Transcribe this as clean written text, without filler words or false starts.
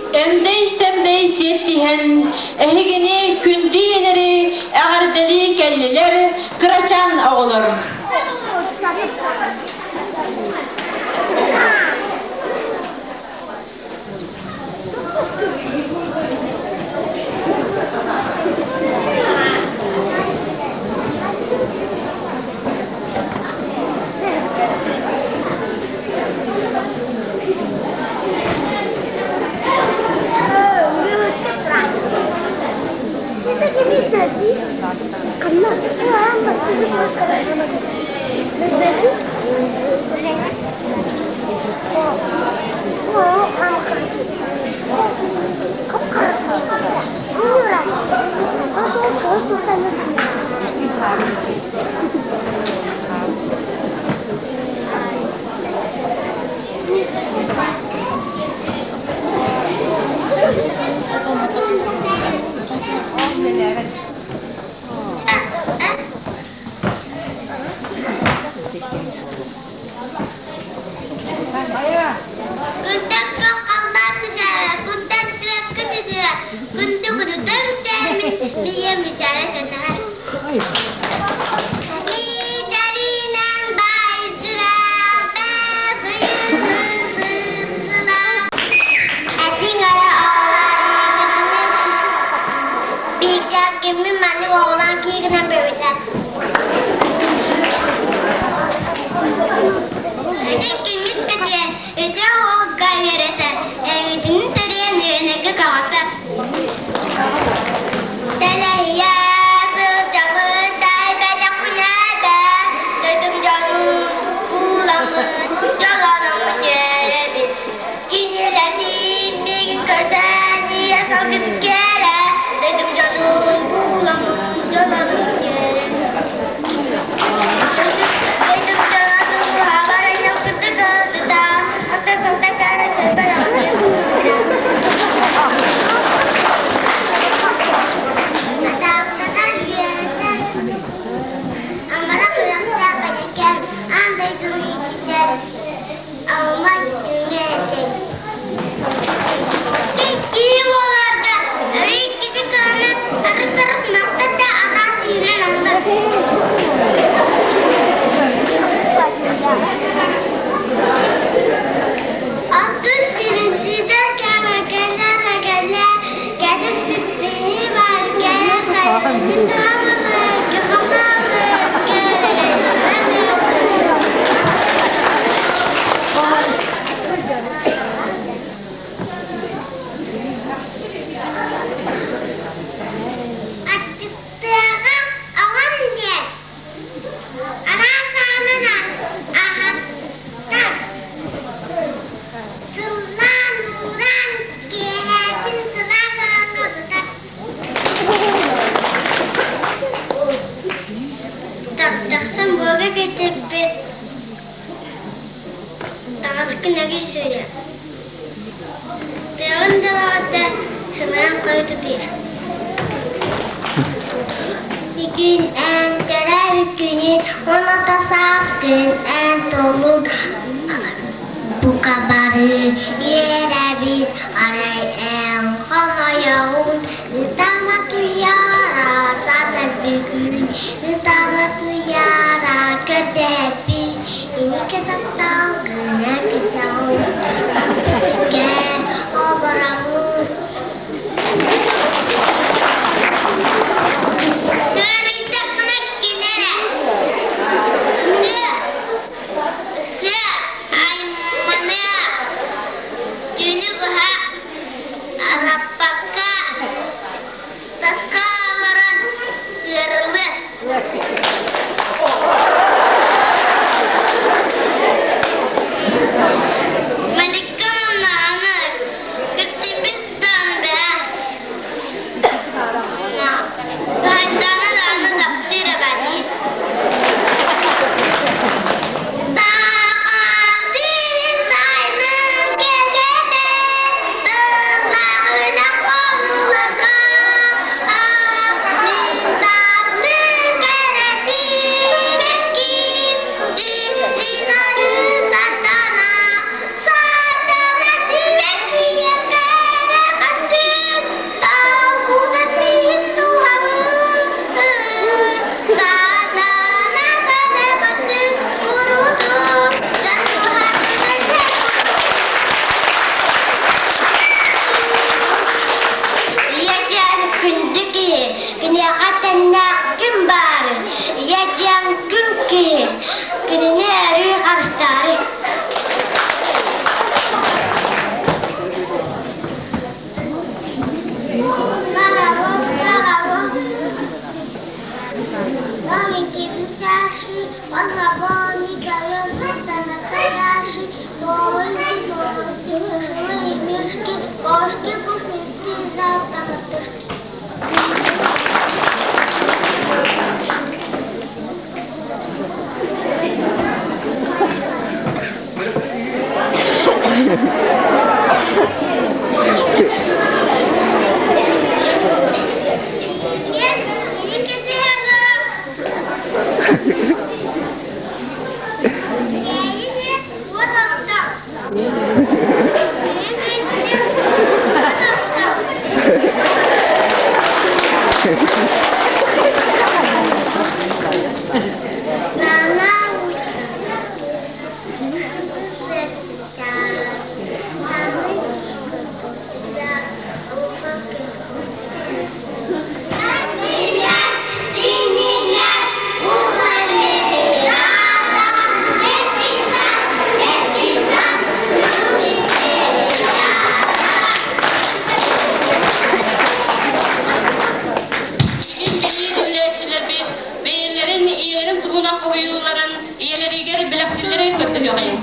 Эмдэй-сэмдэй сиэттиһэн, эһигини күндү ийэлэри эҕэрдэлии кэллилэр кырачаан оҕолор. Күнтэн күөх халлаан мичээрэ, күнтэн күөккэ түһүө, күндү күнүтэ мичээрмин, миийэ мичээрэ тэнэһэр. Миитэринэн баай сүрэхпэр сыйыны сыссыла. Этиҥ эрэ оҕолоор, биирдээх киммин маннык оҕолоон кии гынан бэбитэ. Ити киммит кэтиэ, ити уолга үөрэтэ, эйигитин тэрийэн үөнэгэ көҕөтө. Тэлэһийэ сылдьабын, тайбэтэхпинэ да, дойдум дьонун кууламмын, дьоллономмун үөрэбин. Кинилэрдиин миигин көрсөн, ийэ салгын сиккиэрэ, дойдум дьонун кууламмын, дьоллономмун үөрэбин. Дойдум дьоно дууһабар айах курдук ылдыта, оттон сылтакара сөрбөр Атаахтатар үөрэтэр, амарах үрэхтээх эдэркээн аан дойдуну иччитэ Алмаз үҥэ этин. Киһи буоларга өрүү иккити кыһаны арыттарыт махтан да атаах сиһинэн аннар. Алтыс сиримсийдэр кэмэ кэллэ кэллэ, кэтэспиппиһи бар кэлэ сайынын хамалык, хамалык, Аччыктыаҕа оҕом диэн араас саҕанан аһаттар. Сыллаан уураан киэһээтин сылаас ороҥҥо сытар. Тахсан буога кэтэрбит таҥаскын өгүй сууйа. Тыаҕын да баҕарда сылаан хойутутуйа. Бүгүн эн төрөөбүт күнүн, уната сааскын эн толун бука бары үөрэбит, арай эн хомойоҕун, ытама туйаара саатар бүгүн, ытама туйаара көрдөһөбүн, иники таптал гына кэтэҕин, сиргэ олоробун. Көрүндэххинэ кинэрэ, сыа, айманыа, түүнү быһа араппакка. Он вагон и ковер, будто настоящий. Ползи, ползи, плюшевые мишки, кошки пушистые, зайцы мартышки. Бэйэлэрин ийэлэрин туһунан хоһуйууларын ийэлэригэр бэлэхтииллэрин көрдөһүөҕэйиҥ.